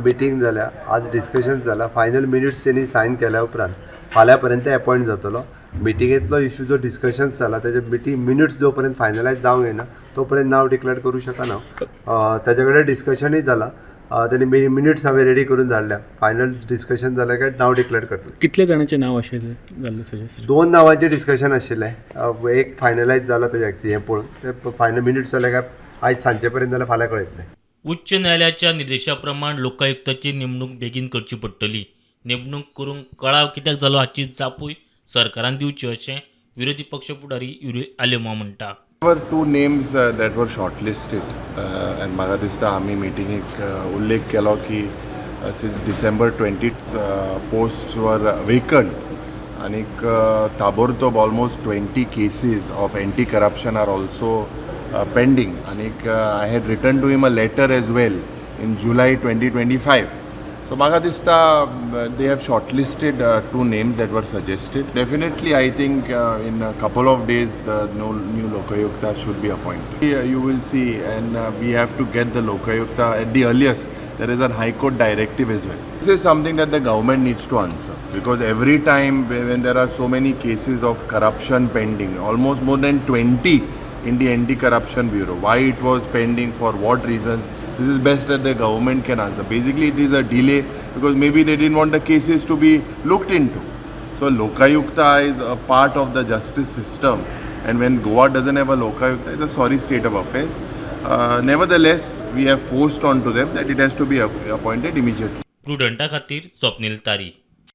Meeting जाल्या, आज discussion जाला. फायनल मिनिट्स तेणी सायन केल्या उपरांत फाल्यां पर्यंत एपॉयंट जातलो. मिटिंगेंतलो इशू जो डिस्कशन जाला, तेजे मिटींग मिनिट्स जो पर्यंत फायनलायज जावंक येना तो पर्यंत नांव डिक्लेअर करूं शकना. ताजे कडेन डिस्कशनूय जाला. तेणी मिनिट्स हांवें रेडी करून धाडल्या. फायनल डिस्कशन जालें काय नांव डिक्लेअर करतले. कितले जाणांचें नांव अशें जाल्लें सजेस्ट? दोन नांवांचें डिस्कशन आशिल्लें. एक फायनलायज जाला. तेजें हें पळोवन ते फायनल मिनिट्स जाले काय आयज सांजचे पर्यंत जाल्यार फाल्यां कळयतले. उच्च न्यायालयाच्या निर्देशा प्रमाण लोकायुक्ताची नेमणूक बेगीन करची पडटली. नेमणूक करूंक कळाव कित्याक जालो हाची जापूय सरकारान दिवची अशें विरोधी पक्ष फुडारी युरी आलेमांव म्हणटा. There were two names that were shortlisted and म्हाका दिसता आमी मिटिंगेक उल्लेख केलो की since December 20 posts were vacant आनीक ताबोरतोब almost 20 cases of anti corruption are also pending. आनीक I had written to him a letter as well in July 2025. So म्हाका दिसता they have shortlisted two names that were suggested. Definitely, I think in a couple of days the no, new Lokayukta should be appointed. You will see, and we have to get the Lokayukta at the earliest. There is a High Court directive as well. This is something that the government needs to answer because every time when there are so many cases of corruption pending, almost more than 20 in the Anti-Corruption Bureau, why it was pending, for what reasons, this is best that the government can answer. Basically, it is a delay because maybe they didn't want the cases to be looked into. So Lokayukta is a part of the justice system, and when Goa doesn't have a Lokayukta, it's a sorry state of affairs. Nevertheless, we have forced onto them that it has to be appointed immediately. प्रुडंटा खातीर स्वप्नील तारी.